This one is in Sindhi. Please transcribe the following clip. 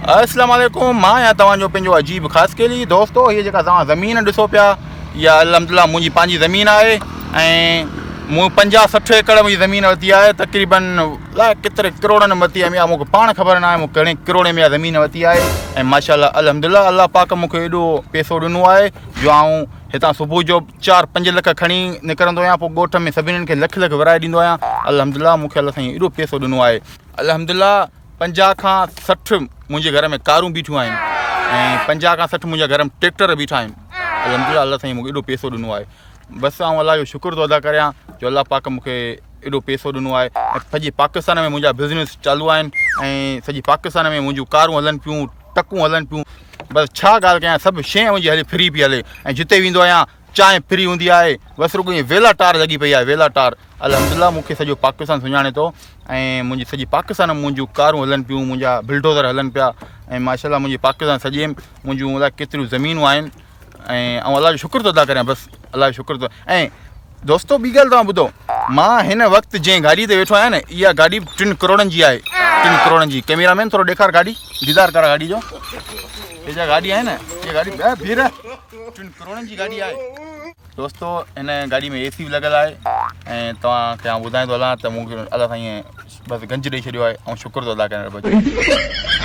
اسلام عليڪم مان آهيان توهان جو پنهنجو عجيب خاصخيلي دوستو هي جيڪا توهان زمين ڏسو پيا اها الحمدلله منهنجي پنهنجي زمين آهي ۽ مون 50 60 ايڪڙ منهنجي زمين ورتي آهي تقريبن لاء ڪيتري ڪروڙن ۾ ورتي آهي مون کي پاڻ خبر ناهي مون ڪهڙي ڪروڙين ۾ اها زمين ورتي آهي ۽ ماشاءالله الحمدلله الله پاڪ مون کي ايڏو پيسو ڏنو آهي جو آئون هتان صبح جو 4 5 لک کڻي نڪرندو آهيان پوء ڳوٺ ۾ سڀني کي لک لک ورهائي ڏيندو آهيان الحمدلله مون کي الله سائين ايڏو پيسو ڏنو آهي الحمدلله 50 کان 60 منهنجي گهر ۾ ڪارون بيٺيون آهن ۽ 50 کان 60 منهنجي گهر ۾ ٽريڪٽر بيٺا آهن الحمدلله الله سائين مونکي ايڏو پيسو ڏنو آهي بس آئون الله جو شڪر ٿو ادا ڪريان جو الله پاڪ مونکي ايڏو پيسو ڏنو آهي ۽ سڄي پاڪستان ۾ منهنجا بزنس چالو آهن ۽ سڄي پاڪستان ۾ منهنجون ڪارون هلن پيون ٽڪون هلن پيون بس ڇا ڳالهه ڪيان سڀ شيء منهنجي هلي فري پئي هلي ۽ جتي ويندو آهيان چانهه فري هوندي آهي بس رڳو ائين ويلا ٽار لڳي پئي آهي ويلا ٽار الحمدلله مون کي سڄو پاڪستان سڃاڻي ٿو ۽ منهنجي سڄي پاڪستان ۾ منهنجون ڪارون هلن پيون منهنجا بلڊوزر هلن پيا ۽ ماشاء الله منهنجي پاڪستان سڄي منهنجون الائي ڪيتريون زمينون آهن ۽ آئون الله جو شڪر ٿو ادا ڪريان بس الله جو شڪر ٿو ۽ دوستو ٻي ڳالهه توهان ٻڌو مان هن وقت جنهن گاڏي تي ويٺو آهيان نه اها گاڏي ٽن ڪروڙن جي آهي ٽن ڪروڙن جي ڪيميرا مين ٿورو ڏيکار گاڏي ديدار ڪرا گاڏي جو هي جا گاڏي آهي نه هي گاڏي بير ٽن ڪروڙن جي گاڏي آهي دوستو هن گاڏي ۾ اي سي به لڳل آهي ۽ توهان کي آئون ٻڌائين ٿو هلان ته مون کي الله سائين بس گنج ڏئي ڇڏيو آهي ۽ شڪر ٿو ادا ڪريان رب جو.